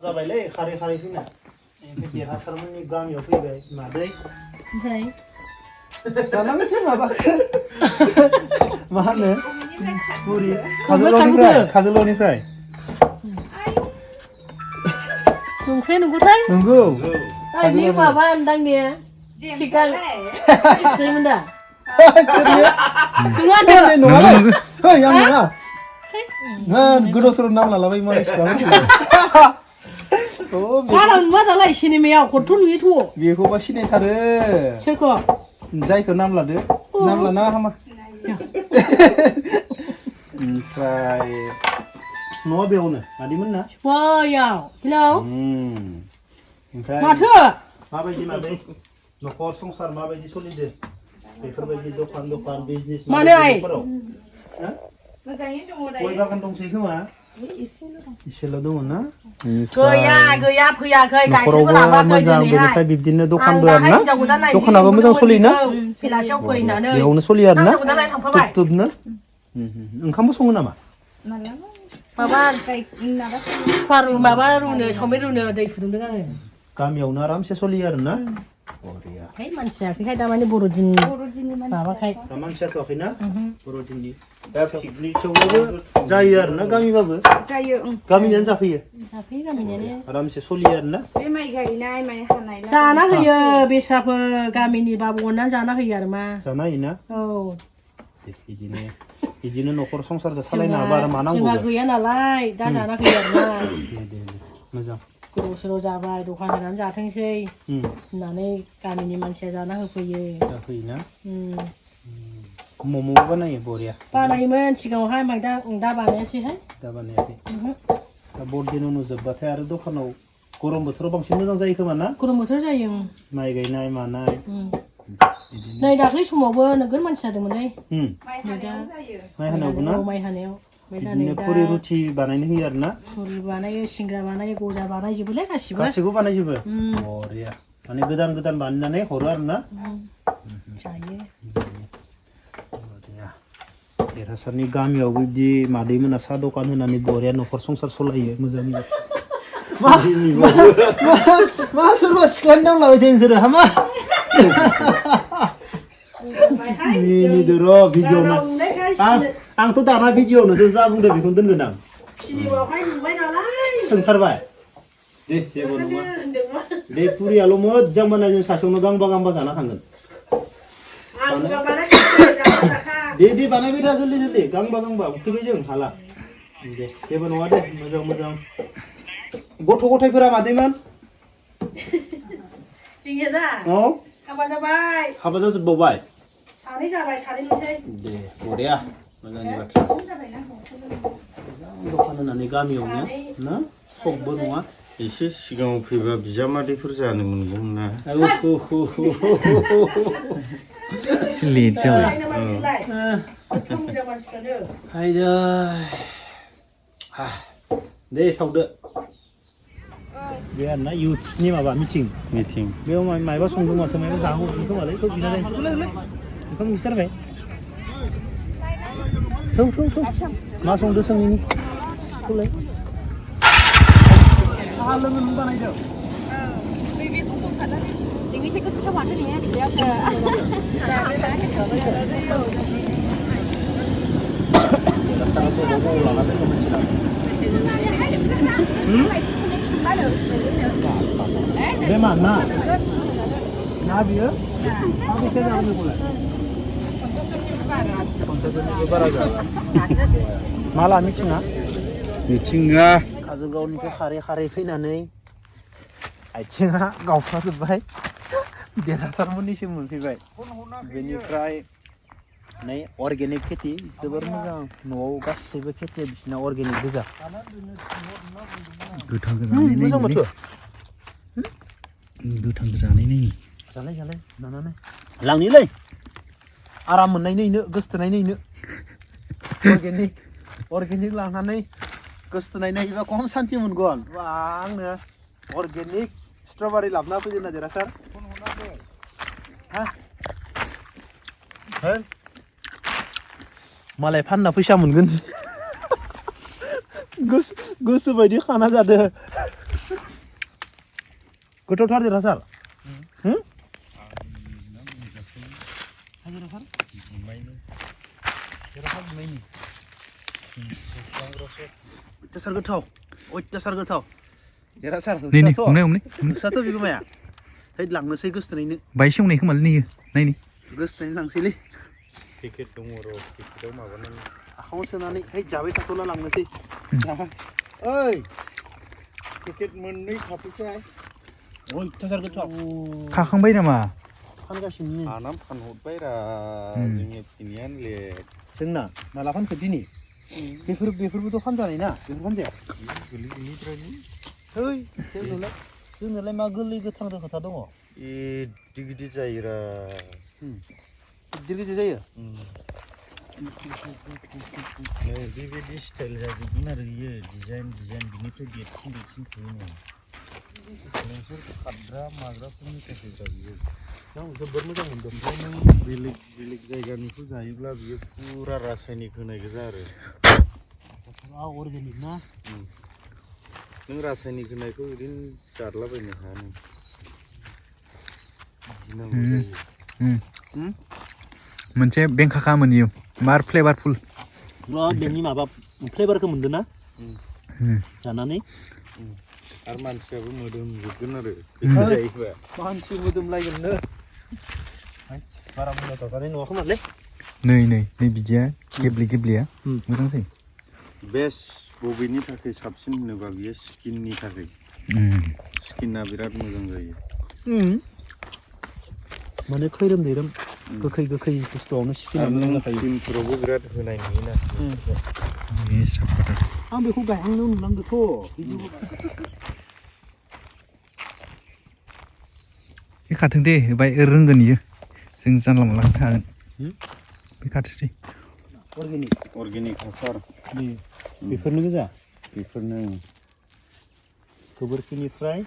जाबायलै खारै खारै फैना ओमफ्राय देरहासारमोननि गामियाव फैबाय मादै ओमफ्राय जालांनोसै माबाखौ मा होनो पुरि काजलगावनिफ्राय नंखाया नंगौथाय नंगौ बे माबा होनदांने सिगां सिनायमोन दा नङा आं नङा गोदाव सोराव नाम लालाबाय मानसिफ्रा बारा नुवा दालाय सिनेमायाव खथ' नुयोथ' बेखौबा सिनायथारो सोरखौ जायखौ नाम लादो नाम लाना हामा ओमफ्राय न'आ बेयावनो मादैमोन ना बैयाव हेलौ ओमफ्राय माथो माबायदि मादै न'खर संसार माबायदि सोलिदो बेफोरबायदि दखान बिजनेस मानो आइ मोजाङैनो दङ दायो गय बागान दंसै खोमा इसेल' दङ ना गैया फैयाखै न'खरावबो मोजां बेनिफ्राय बिब्दिनो दखानबो आरो ना दखानाबो मोजां सोलियोना बेलासियाव फैनानै बेयावनो सोलियो आरो ना तुबनो ओंखामबो सङो नामा माबा रुनो सावमिन रुनो दै फुदुंदों आङो गामियावनो आरामसे सोलियो आरो ना है मानसिया फैखाय दामानि बर'दिननि माबाखाय दा मानसिया जाथ'वाखैना बर'दिननि दा पिकनिकआवबो जायो आरो ना गामिबाबो जायो गामिनियानो जाफैयो गामिनियानो आरामसे सोलियो आरो ना बे माइ गायनाय माइ हानाय जाना होयो बेस्राफोर गामिनि बाबु अननानै जाना होयो आरो मा जाना होयोना औ बिदिनो न'खर संसारखौ सालायनो हाबा आरो मा नांगौ जोंहा गैया नालाय दा जाना होयो आरो ना मोजां गोदाव सोराव जाबाय दखान होनानै जाथोंसै होननानै गामिनि मानसिया जाना होफैयो जाफैयोना मम'बो बानायो बरिया बानायोमोन सिगाङावहाय ओमफ्राय दा बानायासैहाय दा बानायाखै दा बरदिन नुजोबबाथाय आरो दखानाव गरम बोथोराव बांसिन मोजां जायो खोमा ना गरम बोथोर जायो माइ गायनाय मानाय नै दाख्लै समावबो नोगोर मानसि जादोंमोनलै माइ हानायावबो ना माइ हानायाव बिदिनो पुरि रुथि बानायनो होयो आरो ना पुरि बानायो सिंग्रा बानायो गजा बानायजोबोलै गासिबो बानायजोबो बरिया माने गोदान बानायनानै हरो आरो ना जायो देरहासारनि गामियावबो बिदि मादैमोना साहा दखान होनानै बरिया न'खर संसार सलायो मोजाङै मा सोरबा सिख्लानि नांलाबाय थायो नोंसोरो हामा मिनिदो र' भिडिअ आंथ' दाना भिडिअ'नोसो जा बुंदों बेखौनो दोनगोन आं सोंथारबाय दे जेबो नङा बे पुरियाल' मोजां बानाय जों सासेयावनो गांबा जाना थांगोन दे बानायबाय था जल्दि गांबा उखैबाय जों हाला दे जेबो नङा दे मोजां गथ' गथायफोरा मादैमोन हाबा जाजोबबावबाय सानै जाबाय सानैल'सै दे बरिया मोजांनि बाथ्रा दखान होनानै गामियावनो ना सबबो नङा एसे सिगाङाव फैबा बिजामादैफोर जानो मोनगौमोन ना लेट जाबाय दे सावदो बे आरोना इउथ्सनि माबा मिटिं बेयाव मायबा संदों माथो मायबा जाहोहरदों खोमालै बेखौ बिना जाहैनोसै बेखौ मिथिथारबाय थौ मा संदों सोंनि खौलाय साहा लोंनो नों बानायदों बे मा ना बियो बेसे जागोन बेखौलाय बारा जाला माला मिथिङा काजलगावनिफ्राय खारै फैनानै आथिङा गावफ्राजोब्बाय देरहासारमोननिसिम मोनफैबाय बेनिफ्राय नै अर्गेनिक खेथि जोबोर मोजां न'आव गासैबो खेथिया बिसिना अर्गेनिक गोजा मोजां माथो गोथां जानाय नायनि लांनिलै आराम मोननायनो गोसथोनायनो अर्गेनिक लांनानै गोसथोनाय नायोबा खम सान्थि मोनगोन आंनो अर्गेनिक स्ट्रबेरि लाबोना फैदों ना देरहासार मालाय फानना फैसा मोनगोन गोसो बायदि खाना जादो गोथावथार देरा सार अयथासार गोथाव देरा सार नै हमनाय नोंस्राथ' बिगुमाया है लांनोसै गोसथोनायनो बाय सेवनाय खोमालै नैयो नायनि गोसथोनायनो लांसैलै पेकेट दङ र' पेकेटाव माबानानै आखायाव सोनानै है जाबाय थाथ'ला लांनोसै ओइ पेकेट मोननै थाफैसै अयथासार गोथाव खाखांबाय नामा फानगासिनो हानाम फानहरबाय रा जोंनि फिनियानो लेट जोंना माला फानखो दिनै बेफोरबोथ' फानजानाय ना बेफोर फानजाया है जोंनोलाय मा गोरलै गोथां खोथा दङ गिदिर गिदिर जायोरा गिदिर गिदिर जायो नै बेबायदि स्टाइल जाजोबगोन आरो बियो डिजाइन बिनिफ्राय देरसिन फैयो नोंसोर खाद्रा माग्राफोरनि थाखाय बियो आं जोबोर मोजां मोनदों ओमफ्राय नों बेलेग जायगानिखौ जायोब्ला बियो फुरा रासायनिक होनाय गोजा आरो अर्गेनिक ना नों रासायनिक होनायखौ ओरैनो जारलाबायनो हाया नों गिनांगौ जायो मोनसे बेंखाखा मोनयो मार फ्लेभारफुल बेनि माबा फ्लेभारखौ मोनदों ना जानानै आरो मानसियाबो मोदोमजोबगोन आरो बेखौ जायोबा मानसि मोदोमलायगोननो बारा बुंना जाजानाय नङा खोमालै नै बिदिया गेब्लेया मोजां जायो बेस्ट बबेनि थाखाय साबसिन होनोबा बियो स्किननि थाखाय स्किना बिराद मोजां जायो माने खैरोम दैरोम गोखै बुस्थुआवनो स्किना मोजां जाखायो क्रिमफोरावबो बिराद होनाय नुयोना आं बेखौ गायहांनो नुनांगौथ' बे खाथों दे बाय रोंगोन इयो जों जानला मोनला हागोन बे खाथोसै अर्गेनिक हासार बेफोरनो गोजा बेफोरनो गोबोरखिनिफ्राय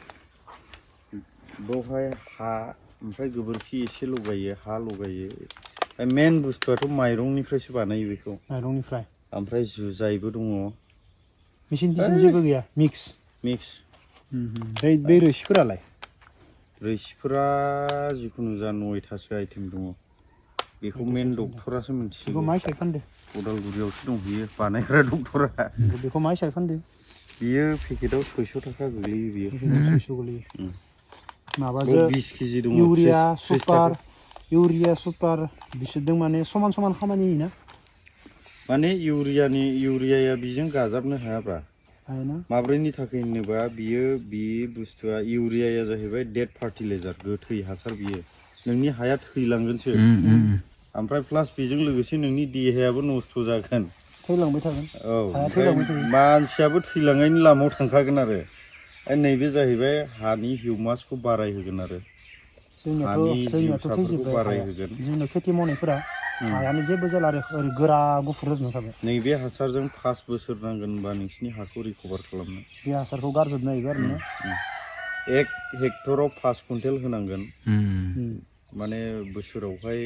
बेवहाय हा ओमफ्राय गोबोरखि एसे लगायो हा लगायो मेन बुस्थुआथ' माइरंनिफ्रायसो बानायो बेखौ माइरंनिफ्राय ओमफ्राय जुजाइबो दङ मेचिन जेबो गैया मिक्स बै रोसिफोरालाय रोसिफोरा जिखुनु जा 9थासो आइटेम दङ बेखौ मेन डक्टरासो मिथिगौ मा हिसाबै फानदो उदालगुरियावसो दंहैयो बानायग्रा डक्टरा बेखौ मा हिसाबै फानदो बियो पेकेटाव 600 थाखा गोग्लैयो बियो 600 गोलैयो माबाजों 20 केजि दङ इउरिया सुपार बिसोरजों माने समान खामानि होयोना माने इउरियाया बिजों गाजाबनो हायाब्रा माब्रैनि थाखाय होनोबा बे बुस्थुआ इउरियाया जाहैबाय डेड फार्टिलाइजार गोथै हासार बियो नोंनि हाया थैलांगोनसो ओमफ्राय प्लास बेजों लोगोसे नोंनि देहायाबो नस्थ' जागोन थैलांबाय थागोन औ मानसियाबो थैलांनायनि लामायाव थांखागोन आरो नैबे जाहैबाय हानि हिउमासखौ बारायहोगोन आरो हानि जिउसाफोरखौ बारायहोगोन जोंना खेथि मावनायफोरा हायानो जेबो जाला आरो ओरै गोरा गुफुर रज'ना थाबाय नैबे हासारजों 5 बोसोर नांगोन होनबा नोंसिनि हाखौ रिकभार खालामनो बे हासारखौ गारजोबनो हायो आरोना 1 हेक्टराव 5 कुइन्टेल होनांगोन माने बोसोरावहाय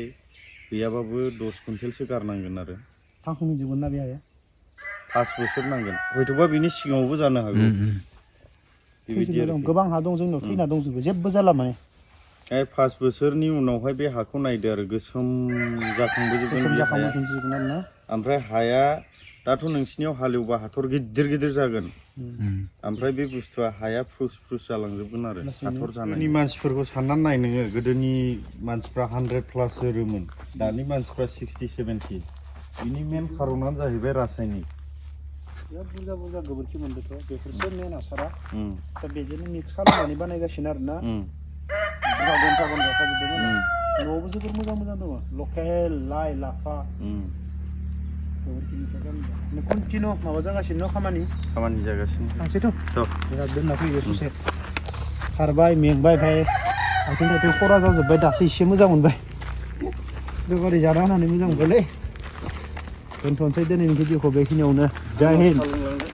गैयाबाबो 10 कुइन्टेलसो गारनांगोन आरो थांखुमैजोबगोन ना बे हाया 5 बोसोर नांगोन हयथ'बा बिनि सिगाङावबो जानो हागौ बेबायदि आरो गोबां हा दं जोंनाव थैना दंजोबो जेबो जाला माने 5 बोसोरनि उनावहाय बे हाखौ नायदो आरो गोसोम जाखांबोजोबगोन आरोना ओमफ्राय हाया दाथ' नोंसिनियाव हालेवबा हाथर गिदिर जागोन ओमफ्राय बे बुस्थुआ हाया फ्रुस जालांजोबगोन आरो हाथर जानायनि मानसिफोरखौ साननानै नाय नोङो गोदोनि मानसिफ्रा 100 प्लास जोरोमोन दानि मानसिफ्रा 60-70 बिनि मेन खारनानो जाहैबाय रासायनिक बुरजा गोबोरखि मोनदोंथ' बेफोरसो मेन हासारा दा बेजोंनो मिक्स खालामनानै बानायगासिनो आरोना न'आवबो जोबोर मोजां दङ लकेल लाइ लाफा कन्टिनिउ माबा जागासिनो न' खामानि जागासिनो थांसैथ' बिराद दोनना फैयो ससे खारबाय मेंबाय ओमफ्राय आथिं खरा जाजोब्बाय दासो एसे मोजां मोनबाय बेबादि जाना होनानै मोजां मोनबायलै दोनथ'नोसै दिनैनि भिडिअखौ बेखिनियावनो जय हिन्द